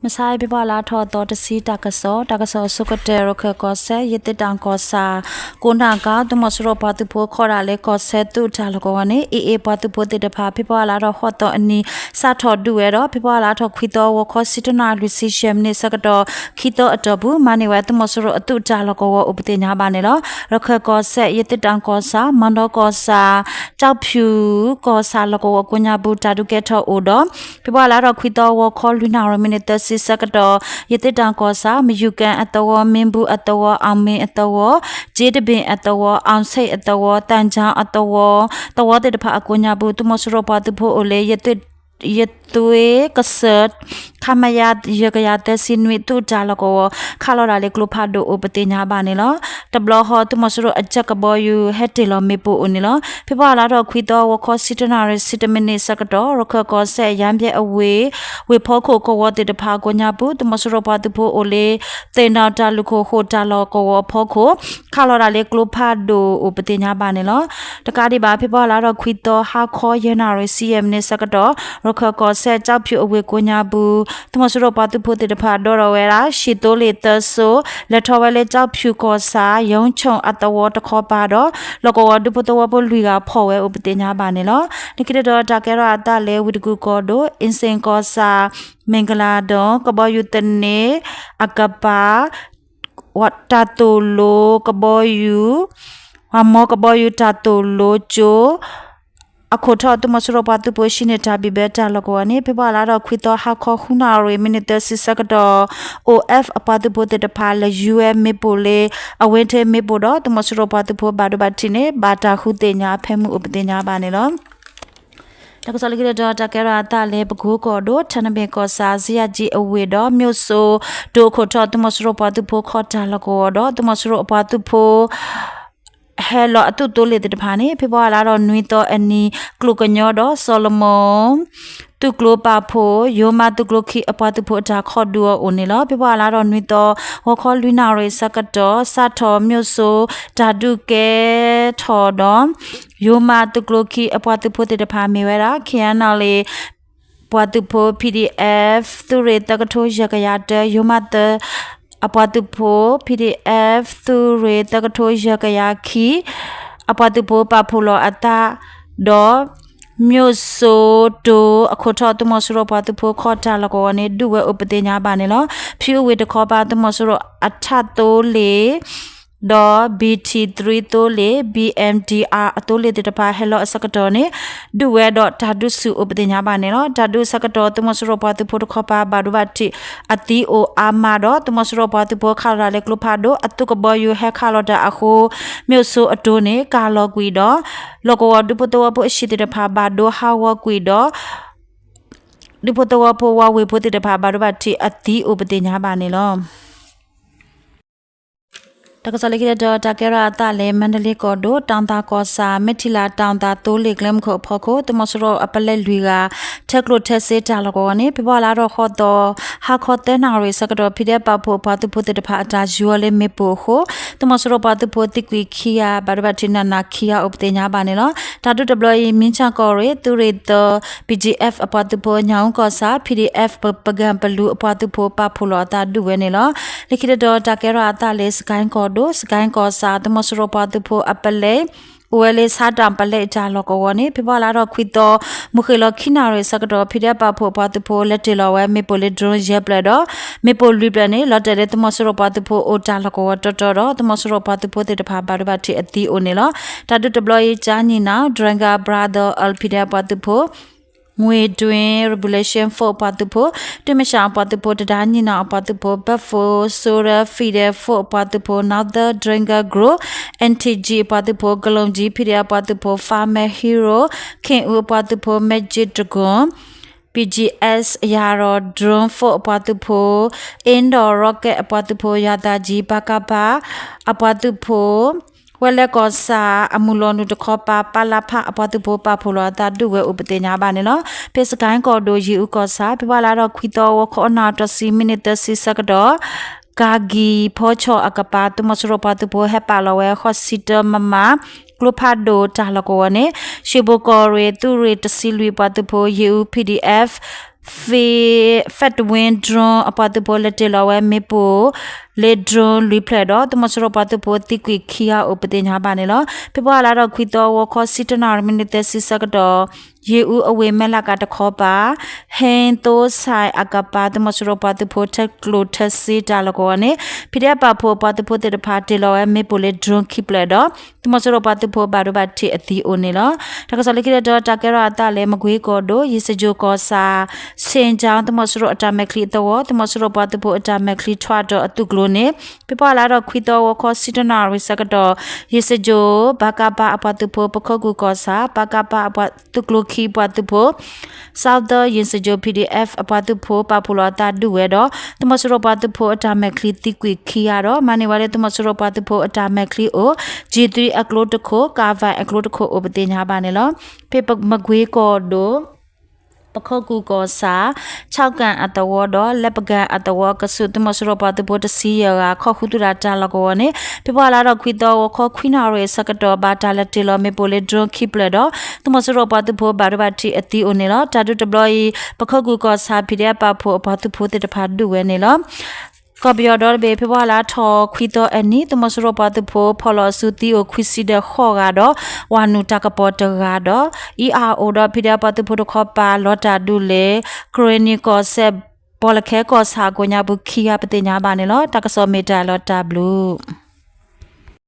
မုၢ်ဆါအံၤ ဖဲဖ့ၤဘြူၤအါလါထီၣ်သီတဆံ တၢ်ကစီၣ်, တၢ်ကစီၣ်အဆိကတၢၢ် ရခၢၣ်ကီၢ်စဲၣ် ယသ့ၣ်တၢ်ကီၢ်ဆၣ် ကိးနၢ်ကါ သုးမီၤစိရိၤပှၤသုးဖိ ခီၣ်ဒၣ်လၢကီၢ်စဲၣ် သုးတၢ်လီၢ်ကဝီၤန့ၣ် အ့ၣ်အ့ၣ် ပှၤသုးဖိသ့ၣ်တဖၣ် ဖဲဖ့ၤဘြူၤအါလါထီၣ်ဃိးသီအနံၤ စးထီၣ်ဒုးဝဲဒီး ဖဲဖ့ၤဘြူၤအါလါထီၣ်ခွံသီ ဂီၤခီဆံတၢနၣ်ရံၣ် လွံၢ်ဆံယဲၢ်မံးနံးဆၢကတီၢ် ခံသီအတီၢ်ပူၤ မၤန့ၢ်ဝဲသုးမီၤစိရိၤအသုးတၢ်လီၢ်ကဝီၤ အိၣ်ပသ့ၣ်ညါဘၣ်န့ၣ်လီၤ. ရခၢၣ်ကီၢ်စဲၣ် ယသ့ၣ်တၢ်ကီၢ်ဆၣ် မၢ်ဒီကီၢ်ဆၣ် ကၠီၣ်ဖၠူၣ်ကီၢ်ဆၣ်လီၢ်ကဝီၤကိးညါပူၤ တၢ်ဒုးကဲထီၣ်အိၣ်ဒီး ဖဲဖ့ၤဘြူၤအါလါထီၣ်ခွံသီ ဂီၤခီလွံၢ်နၣ်ရံၣ် မံးနံးသၢဆံဆၢကတီၢ် ယသ့ၣ်တၢ်ကီၢ်ဆၣ် မယူၤကၣ်အသဝီ, မ့ၢ်ဘူၣ်အသဝီ, အီၣ်မ့ၣ်အသဝီ, ကၠ့တဘ့ၣ်အသဝီ, အီၣ်ဆ့ၣ်အသဝီ, သၣ်ကၠၣ်အသဝီ, သဝီသ့ၣ်တဖၣ်အကိးညါပူၤ သုးမီၤစိရိၤပှၤသုးဖိအိၣ်လၢ ယသွ့ကစၢၢ် ခမရ ယဲၢ်ကယၤသၢဆံနွံ သုးတၢ်လီၢ်ကဝီၤ ခးလီၤတၢ်လၢကျိဖးဒိၣ်အိၣ်ပသ့ၣ်ညါဘၣ်န့ၣ်လီၤ. တဘျီဃီ သုးမီၤစိရိၤအကၠၢ်ကဘီယူၤ ဟဲတ့ၢ်လီၤမ့ၣ်ပိၢ်အိၣ်န့ၣ်လီၤ. ဖဲဖ့ၤဘြူၤအါလါထီၣ်ခွံသီ ဂီၤခီဆံတၢနၣ်ရံၣ် ဆံတမံးနံးဆၢကတီၢ် ရခၢၣ်ကီၢ်စဲၣ် ယါဘျဲအဝ့ၢ် ဝ့ၢ်ဖီခိၣ်ကဝီၤသ့ၣ်တဖၣ်အကိးညါပူၤ သုးမီၤစိရိၤပှၤသုးဖိအိၣ်လၢ သ့ၣ်နီၣ်တၢ်လူၢ်ခိၣ်ဃိၣ်တၢ်လီၢ်ကဝီၤအဖီခိၣ် ခးလီၤတၢ်လၢကျိဖးဒိၣ်အိၣ်ပသ့ၣ်ညါဘၣ်န့ၣ်လီၤ. တကးဒံးဘၣ် ဖဲဖ့ၤဘြူၤအါလါထီၣ်ခွံသီ ဟါခီယဲၢ်နၣ်ရံၣ် ဆံယဲၢ်မံးနံးဆၢကတီၢ် ရခၢၣ်ကီၢ်စဲၣ် ကၠီၣ်ဖၠူၣ်အဝ့ၢ်ကိးညါပူၤ သုးမီၤစိရိၤပှၤသုးဖိသ့ၣ်တဖၣ် ဒိးထီၣ်ဝဲဒၣ် ဟံၣ်သိလ့ၣ်သၢစိ လဲၤထီၣ်ဝဲလၢကၠီၣ်ဖၠူၣ်ကီၢ်ဆၣ် ယီၤဆူၣ်အသဝီတခီပၤဒီး လီၢ်ကဝီၤဒူဖိသဝီဖိလွံၢ်ဂၤဖီၣ်ဝဲအိၣ်ပသ့ၣ်ညါဘၣ်န့ၣ်လီၤ. လၢခံတတီၤ တၢ်ကဲထီၣ်အသးလၢ ဝ့ၢ်တကူၣ်ကီၢ်ဒိၣ် အ့ၣ်စ့ၣ်ကီၢ်ဆၣ် မ့ၣ်ကလၤဒိၣ် ကဘီယူၤသန့ၤအကပၤ တၢ်သိၣ်လိကဘီယူၤ ဝၤမီကဘီယူၤတၢ်သိၣ်လိကၠိ အခိၣ်ထီၣ် သုးမီၤစိရိၤပှၤသုးဖိဟံးန့ၢ်တၢ်ဘံၣ်ဘၢတၢ်လီၢ်ကဝီၤန့ၣ် ဖဲဖ့ၤဘြူၤအါလါထီၣ်ခွံသီ ဟါခီဃုနၣ်ရံၣ် မံးနံးသၢဆံဆၢကတီၢ် အိၣ်အ့ၣ် အပှၤသုးဖိသ့ၣ်တဖၣ် လဲၤယူၤဝဲမ့ၣ်ပိၢ်လၢ အဝ့ၢ်ထ့မ့ၣ်ပိၢ်ဒီး သုးမီၤစိရိၤပှၤသုးဖိဘၣ်ဒိဘၣ်ထံးန့ၣ် ဘၣ်တၢ်ဃုသ့ၣ်ညါအဖၢမုၢ်အိၣ်ပသ့ၣ်ညါဘၣ်န့ၣ်လီၤ. တၢ်ကစီၣ်လၢခံတတီၤ တၢ်ကဲထီၣ်အသးလၢ ပကိကီၢ်ဒိၣ် ထၣ်နဘ့ၣ်ကီၢ်ဆၣ် စံယၣ်ကၠံအဝ့ၢ်ဒီး မၠိၣ်စိတိၤအခိၣ်ထီၣ် သုးမီၤစိရိၤပှၤသုးဖိခီၣ်တၢ်လီၢ်ကဝီၤဒီး သုးမီၤစိရိၤအပှၤသုးဖိ ဟဲလီၤအသုးသိလ့ၣ်သ့ၣ်တဖၣ်န့ၣ် ဖဲဖ့ၤဘြူၤအါလါထီၣ်နွံသီအနံၤ ကျိၣ်ကညီဒီးစီၤလမူ သုးကျိၤပာ်ဖှိၣ် ယိၤမးသုးကျိၤခံအပှၤသုးဖိအတၢ်ခီၣ်ဒုးအီၤအိၣ်န့ၣ်လီၤ. ဖဲဖ့ၤဘြူၤအါလါထီၣ်နွံသီ ဂီၤခီလွံၢ်နၣ်ရံၣ်ဆၢကတီၢ် စးထီၣ်မၠိၣ်စိ တၢ်ဒုးကဲထီၣ်ဒီး ယိၤမးသုးကျိၤခံအပှၤသုးဖိသ့ၣ်တဖၣ်မ့ၢ်ဝဲဒၣ် KNLA ပှၤသုးဖိ PDF သုးရ့ၣ်သၢကထိယဲၢ်ကယၤတၢ ယိၤမးသၢ အပှၤသုးဖိ PDF သုးရ့ၣ်သၢကထိယဲၢ်ကယၤခံ အပှၤသုးဖိပာ်ဖှိၣ်လီၤအသးဒီး မၠိၣ်စိတိၤအခိၣ်ထီၣ် သုးမီၤစိရိၤပှၤသုးဖိခီၣ်တၢ်လီၢ်ကဝီၤန့ၣ် ဒုးဝဲအိၣ်ပသ့ၣ်ညါဘၣ်န့ၣ်လီၤ. ဖၠူအဝ့ၢ်တခီပၤ သုးမီၤစိရိၤအထးသိလ့ၣ် ဒီး ဘံၣ်ထံၣ်သရံသိလ့ၣ် ဘံၣ်အၣ်ဒံၣ်အၣ် အသိလ့ၣ်သ့ၣ်တဖၣ်ဟဲလီၤအဆၢကတီၢ်န့ၣ် ဒုးဝဲဒီးတၢ်ဒုးဆူၣ်အိၣ်ပသ့ၣ်ညါဘၣ်န့ၣ်လီၤ. တၢ်ဒုးအဆၢကတီၢ် သုးမီၤစိရိၤပှၤသုးဖိတခီပၤဘၣ်ဒိဘၣ်ထံးအသံအိၣ်အါမးဒီး သုးမီၤစိရိၤပှၤသုးဖိခးလီၤတၢ်လၢကျိဖးဒိၣ် အသုးကဘီယူၤဟဲခးလီၤတၢ်အဃိ မၠိၣ်စိအတိၤန့ၣ် ကၢ်လီၤကွံာ်ဒီး လီၢ်ကဝီၤဒူဖိသဝီဖိအဟံၣ်သ့ၣ်တဖၣ်ဘၣ်ဒိဟးဂီၤကွံာ်ဒီး ဒူဖိသဝီဖိဝၤဝ့ၢ်ဖိသ့ၣ်တဖၣ်ဘၣ်ဒိဘၣ်ထံးအသံအိၣ်ပသ့ၣ်ညါဘၣ်န့ၣ်လီၤ. တၢ်ကစီၣ်လၢခံတတီၤ တၢ်ကဲထီၣ်အသးလၢ မါဒလ့ကီၢ်ဒိၣ် တၢ်သၣ်ကီၢ်ဆၣ် မ့ၢ်ထံလၣ်တၢ်သၣ်သိလ့ၣ်ကျဲမုၢ်ခိၣ်အဖီခိၣ် သုးမီၤစိရိၤအပလဲလွံၢ်ဂၤ ထဲကျိၣ်ထဲစ့တၢ်လီၢ်ကဝီၤန့ၣ် ဖဲဖ့ၤဘြူၤအါလါထီၣ်ဃိးသီ ဟါခီသၢနၣ်ရံၣ်ဆၢကတီၢ် ဖံးဒဲးပာ်ဖှိၣ်အပှၤသုးဖိသ့ၣ်တဖၣ်အတၢ်ယူၤအီၤလၢမ့ၣ်ပိၢ်အဃိ သုးမီၤစိရိၤပှၤသုးဖိသံကွံာ်ခံဂၤ ဘၣ်ဒိဘၣ်ထံးနးနးခံဂၤအိၣ်ပသ့ၣ်ညါဘၣ်န့ၣ်လီၤ. တၢ်ဒုးတဘျီအံၤ မ့ၢ်ဆၣ်ကီၢ်ရ့ၣ် သုးရ့ၣ်သၢ BGF အပှၤသုးဖိ ညၣ်အူကီၢ်ဆၣ် PDF ပကၣ်ပလူးအပှၤသုးဖိပာ်ဖှိၣ်လီၤအသးဒုးဝဲန့ၣ်လီၤ. လၢခံတတီၤ တၢ်ကဲထီၣ်အသးလၢ စကဲၣ်ကီၢ်ဒိၣ် စကဲၣ်ကီၢ်ဆၣ် သုးမီၤစိရိၤပှၤသုးဖိအပလဲ အိၣ်ဝဲလၢဆါတၢ်ပလဲတၢ်လီၢ်ကဝီၤန့ၣ် ဖဲဖ့ၤဘြူၤအါလါထီၣ်ခွံသီ မုၢ်ဃ့ၢ်လီၤခံနၣ်ရံၣ်ဆၢကတီၢ် ဖံးဒဲးပာ်ဖှိၣ်အပှၤသုးဖိ လဲၤတ့ၢ်လီၤဝဲမ့ၣ်ပိၢ်လၢ drone ယဲၢ်ဖျၢၣ်ဒီး မ့ၣ်ပိၢ်လွံၢ်ဖျၢၣ်န့ၣ် လီၤတဲာ်လၢသုးမီၤစိရိၤပှၤသုးဖိအိၣ်တၢ်လီၢ်ကဝီၤတီတီဒီး သုးမီၤစိရိၤပှၤသုးဖိသ့ၣ်တဖၣ်ဘၣ်ဒိဘၣ်ထံးအသံအိၣ်န့ၣ်လီၤ. တၢ်ဒုးတဘျီအံၤ ကၠါနံၣ်နၣ် Drenga Brother အ ဖံးဒဲးပှၤသုးဖိ ငွေတွင်း Revolution Force အပှၤသုးဖိ တွင်းမရှောင်အပှၤသုးဖိ တဒါနံၣ်နၣ်အပှၤသုးဖိ Bedford Shoreline Federal Force အပှၤသုးဖိ Northern Drenga Group NTG အပှၤသုးဖိ ကလုမ်ကၠံ ဖံးဒဲးအပှၤသုးဖိ Farmer Hero ခ့ၣ်အူအပှၤသုးဖိ Magic Dragon BGS ယၤဒီး Drone Force အပှၤသုးဖိ အ့ဒီး Rocket အပှၤသုးဖိ ယၤသးကၠံ ပကဖ အပှၤသုးဖိ ဝဲလဲကီၢ်ဆၣ် အမုၢ်လီၤနုာ်တခီပၤ ပလဖ အပှၤသုးဖိပာ်ဖှိၣ်လီၤအသးဒုးဝဲအိၣ်ပသ့ၣ်ညါဘၣ်န့ၣ်လီၤ. ဖဲစကဲၣ်ကီၢ်ဒိၣ် ယ့ၣ်အူကီၢ်ဆၣ် ဖဲဖ့ၤဘြူၤအါလါထီၣ်ခွံသီ ဂီၤခီနၣ်ရံၣ်တဆံ မံးနံးသၢဆံဆၢကတီၢ် ကၤကံၣ်ဖီဆီၣ်အကပၤ သုးမီၤစိရိၤပှၤသုးဖိ ဟဲပာ်လီၤဝဲ ဃိးဆံတၢ မမ ကျိဖးဒိၣ်တၢ်လီၢ်ကဝီၤန့ၣ် ရွှေဘိုကီၢ်ရ့ၣ် သုးရ့ၣ်တဆံလွံၢ်ပှၤသုးဖိ ယ့ၣ်အူ PDF Fedwin drone အပှၤသုးဖိလဲၤတ့ၢ်လီၤဝဲမ့ၣ်ပိၢ်လၢ drone လွံၢ်ဖျၢၣ်ဒီး သုးမီၤစိရိၤပှၤသုးဖိသံကွံာ်ခံဂၤအိၣ်ပသ့ၣ်ညါဘၣ်န့ၣ်လီၤ. ဖ့ၤဘြူၤအါလါဒီးခွံသီ ဂီၤခီဆံတၢနၣ်ရံၣ်မံးနံးသၢဆံဆၢကတီၢ် ယ့ၣ်အူအဝ့ၢ်မဲၢ်လးကးတခီပၤ ဟ့သိစဲးအကပၤ သုးမီၤစိရိၤပှၤသုးဖိထဲကျိၣ်ထဲစ့တၢ်လီၢ်ကဝီၤန့ၣ် ဖံးဒဲးပာ်ဖှိၣ်အပှၤသုးဖိသ့ၣ်တဖၣ်တ့ၢ်လီၤဝဲမ့ၣ်ပိၢ်လၢ drone ခံဖျၢၣ်ဒီး သုးမီၤစိရိၤပှၤသုးဖိဘၣ်ဒိဘၣ်ထံးအသံအိၣ်န့ၣ်လီၤ. တၢ်ကစီၣ်လၢခံတတီၤ တၢ်ကဲထီၣ်အသးလၢ မကွ့ကီၢ်ဒိၣ် ယ့ၣ်စကြိၣ်ကီၢ်ဆၣ် ဆ့ၣ်ကၠီ သုးမီၤစိရိၤအတၢ်မဲာ်ချံအသဝီ သုးမီၤစိရိၤပှၤသုးဖိအတၢ်မဲာ်ချံထွးဒီးအသုးကျိၤန့ၣ် ဖ့ၤဘြူၤအါလါဒီးခွံသီ ဂီၤခီဆံတၢနၣ်ရံၣ်ဆၢကတီၢ် ယ့ၣ်စကြိၣ် ဘကပ အပှၤသုးဖိ ပခိၣ်ကူၣ်ကီၢ်ဆၣ် ဘကပ အသုးကျိၤခံပှၤသုးဖိ Southern ယ့ၣ်စကြိၣ် P D F အပှၤသုးဖိပာ်ဖှိၣ်လီၤအသးဒုးဝဲဒီး သုးမီၤစိရိၤပှၤသုးဖိအတၢ်မဲာ်ချံသံကွံာ်ခံဂၤဒီး မၤန့ၢ်ဝဲလၢသုးမီၤစိရိၤပှၤသုးဖိအတၢ်မဲာ်ချံအိၣ် G three အကျိတခိၣ် ကၣ်ဝဲၣ်အကျိတခိၣ်အိၣ်ပသ့ၣ်ညါဘၣ်န့ၣ်လီၤ. ဖဲမကွ့ကီၢ်ဒိၣ် ပခိၣ်ကူၣ်ကီၢ်ဆၣ် ခၠီကၣ်အသဝီဒီး လဲပကၣ်အသဝီ ကဆူး သုးမီၤစိရိၤပှၤသုးဖိတဆံယဲၢ်ဂၤ ခီၣ်ဃုသူၣ်တၢ်တၢ်လီၢ်ကဝီၤန့ၣ် ဖ့ၤဘြူၤအါလါဒီးခွံသီ ဂီၤခီခွံနၣ်ရံၣ်အဆၢကတီၢ် ဘၣ်တၢ်လဲၤတ့ၢ်လီၤမ့ၣ်ပိၢ်လၢ drone ခံဖျၢၣ်ဒီး သုးမီၤစိရိၤပှၤသုးဖိဘၣ်ဒိဘၣ်ထံးအသံအိၣ်န့ၣ်လီၤ. တၢ်ဒုးတဘျီအံၤ ပခိၣ်ကူၣ်ကီၢ်ဆၣ် ဖံးဒဲးပာ်ဖှိၣ်အပှၤသုးဖိသ့ၣ်တဖၣ်ဒုးဝဲန့ၣ်လီၤ. ကီၢ်ပယီၤဒီတဘ့ၣ် ဖ့ၤဘြူၤအါလါထီၣ်ခွံသီအနံၤ သုးမီၤစိရိၤပှၤသုးဖိဖီၣ်လီၤအစုသံအိၣ်ခွံဆံဒီးဃိးဂၤဒီး ဝၤနုာ်တၢ်ကပီၤတဂၤဒီး အံၤအအိၣ်ဒီး ဖံးဒဲးပှၤသုးဖိတခီပၤ လီၤတၢ်ဒုးလၢ ကရ့ၣ်နံၣ်ကီၢ်စဲၣ် ပီၣ်လဲၣ်ခဲကီၢ်ဆၣ်အကိးညါပူၤခံဂၤပသ့ၣ်ညါဘၣ်န့ၣ်လီၤ. တၢ်ကစီၣ်မ့ၢ်တၢ်လီၤတၢ်ဘျုး